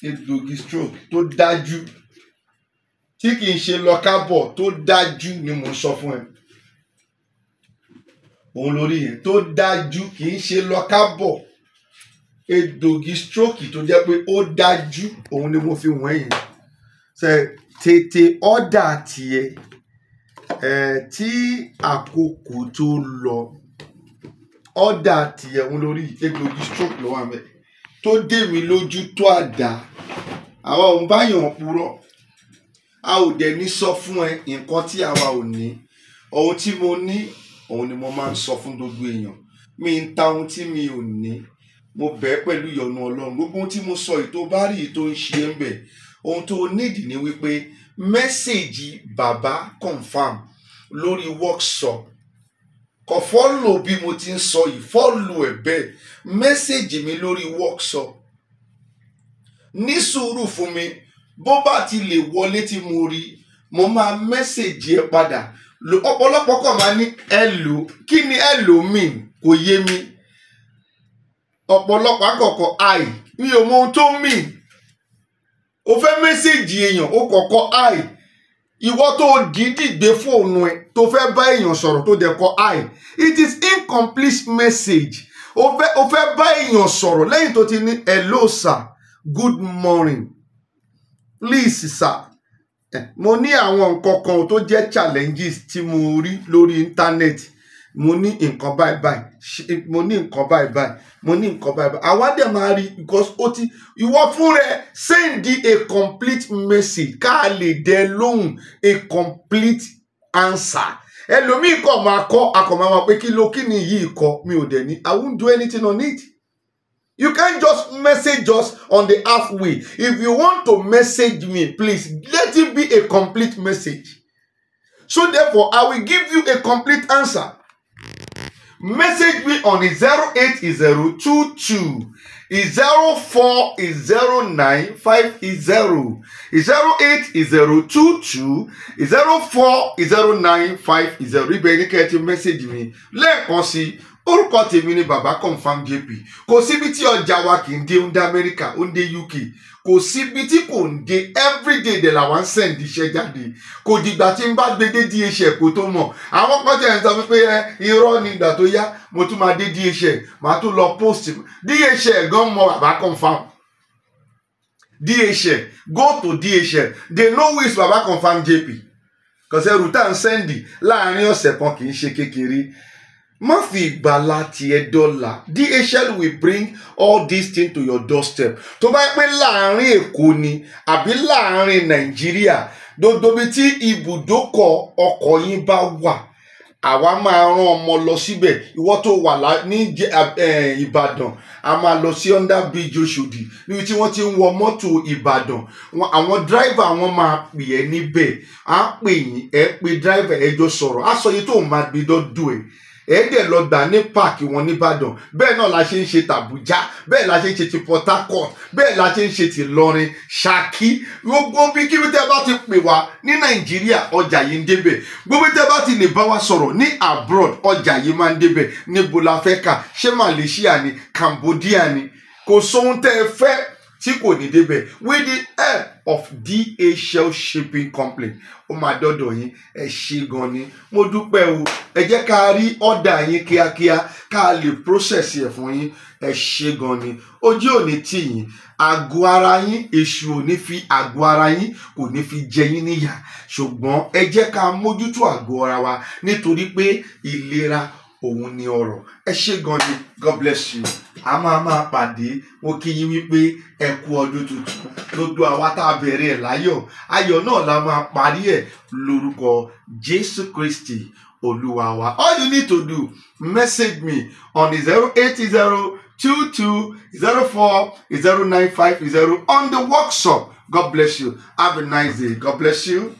Speaker 1: Egbògi stroke tó dájú, tí kì í ṣe lọ́kábọ̀, tó dájú ni mò ń sọ fún ẹ. Òun lórí yẹn tó dájú, kì í ṣe lọ́kábọ̀. Egbògi stroke tó jẹ́ pé ó dájú, òun ni mo fi wọ̀n yẹn. Ṣe tètè order tiẹ̀ ẹ̀ tí àkókò tó lọ. Order tiẹ̀, òun lórí egbògi stroke ló wà mẹ́, tó dé mi lójú tó àdá. Àwa ò ń báyàn purọ́, a ò dẹ̀ ní sọ fún ẹ nǹkan tí àwa ò ní. Ohun tí mo ní, òun ni mo máa ń sọ fún gbogbo èèyàn. Mi ń ta ohun tí mi ò ní. Mo bẹ̀ ẹ́ pẹ̀lú ìyọ́nú Ọlọ́run, gbogbo ohun tí mo sọ yìí, tó bá rí yìí tó ń ṣe é ń bẹ̀, ohun tó nídìí ni wípé message Bàbá Confam lórí WhatsApp. Kò follow bí mo ti ń sọ yìí, follow ẹ̀ bẹ́ẹ̀. Message mi lórí WhatsApp, ní sùúrù fún mi. Bó bá ti lè wọlé tí mo rí, mo máa message ẹ padà. Ọ̀pọ̀lọpọ̀ kàn máa ní hello. Kí ni hello mean? Kò yé mi. Ọ̀pọ̀lọpọ̀ àkọ́kọ́ hi, mi ò mọ ohun tó mean. O fẹ́ message èèyàn, o kọ̀kọ́ hi. Ìwọ tó dídì gbé fóònù ẹ tó fẹ́ bá èèyàn sọ̀rọ̀, tó dẹ̀ kọ hi, it is incomplete message. O fẹ́ bá èèyàn sọ̀rọ̀, lẹ́yìn tó ti ní "Hello sir, good morning, please sir, mo ní àwọn nǹkan kan tó jẹ́ challenges tí mo rí lórí internet. Mo ní nǹkan báyìí báyìí, mo ní nǹkan báyìí báyìí, mo ní nǹkan báyìí báyìí." Àwa dẹ̀ máa rí because ó ti ìwọ fún rẹ send a complete message ká lè dẹ lóhùn a complete answer. Ẹlòmíì kàn máa kọ́ akọ̀ máa ma pé kí ló, kí ni yìí kọ. Mi ò dẹ̀ ní, I won't do anything on it. You can't just message us on the halfway. If you want to message me, please let it be a complete message. So therefore, I will give you a complete answer. Message me on 08022 04095 0, 08022 04095 0. Ibẹ̀ ní kẹ́ ẹ ti message mi. Lẹ́ẹ̀kan sí, orúkọ tèmi ni Bàbá Confam JP. Kò síbi tí ọjà wa kì í dé. Ó ń dé Amẹ́ríkà, ó ń dé UK, kò síbi tí kò ń dé. Everyday dẹ̀ làwọn ń send iṣẹ́ jáde. Kò dìgbà tí n bá gbé dé DHL kó tó mọ̀. Àwọn kan tẹ̀ ń sọ wípé ẹ irọ́ ni. Ìgbà tó yá, mo tún máa dé DHL, màá tún lọ post. DHL gan mọ Bàbá Confam. DHL, go to DHL, they know who is Baba Confam JP. Kọ̀sẹ́rù tá à ń send láàrin ọ̀sẹ̀ kan kì í ṣe kékeré. Má fi ìgbàlà tiẹ̀ dọ́là. DHL will bring all these things to your doorstep. Tó bá yẹ pé láàrin Èkó ni àbí láàrin Nàìjíríà, gbogbo ibi tí ibùdókọ̀ ọkọ̀ yín bá wà, àwa máa rán ọmọ lọ síbẹ̀. Ìwọ tó wà ní Ìbàdàn, a máa lọ sí under bridge Òṣòdì, níbi tí wọ́n ti ń wọ mọ́tò Ìbàdàn. Àwọn driver wọn máa pè ẹ́ níbẹ̀. Á pè yín, ẹ pé driver, ẹ jọ sọ̀rọ̀, á sọ iye tó máa gbé dọ́dọ̀ ẹ̀, ẹ dẹ̀ lọ gbà ní páàkì wọn nìbàdàn. Bẹ́ẹ̀ náà la ṣe ń ṣe tàbújá, bẹ́ẹ̀ la ṣe ń ṣe ti Port Harcourt, bẹ́ẹ̀ la ṣe ń ṣe ti Ìlọrin, Ṣakí. Gbogbo bí kíbi tẹ́ bá ti pè wá ní Nàìjíríà, ọjà yìí ń débẹ̀. Gbogbo tẹ́ bá ti lè bá wa sọ̀rọ̀ ní abroad, ọjà yìí máa ń débẹ̀. Níbo la fẹ́ kà? Ṣé Malaysia ni? Cambodia ni? Kò sóhun tẹ́ ẹ fẹ́ tí kò ní débẹ̀. With the help of DHL shipping company, ó máa dọ́dọ̀ yín. Ẹ ṣé gan ni, mo dúpẹ́ o. Ẹ jẹ́ ká rí order yín kíákíá ká lè process ẹ̀ fún yín. Ẹ ṣé gan ni, ojú ò ní tì yín. Àgọ́ ara yín, èṣù ò ní fi àgọ́ ara yín, kò ní fi jẹ yín níyà. Ṣùgbọ́n ẹ jẹ́ ká mójútó àgọ́ ara wa, nítorí pé ìlera òun ni ọrọ̀. Ẹ ṣé gan ni, God bless you. A máa máa pàdé. Mo kí yín wípé ẹ kú ọdún tuntun. Gbogbo àwa tá a bẹ̀rẹ̀ ẹ̀ láyọ̀, ayọ̀ náà la máa parí ẹ̀ lórúkọ Jésù Kristi Olúwa wa. All you need to do, message me on 080. 22 04 0950 on the workshop. God bless you. Have a nice day. God bless you.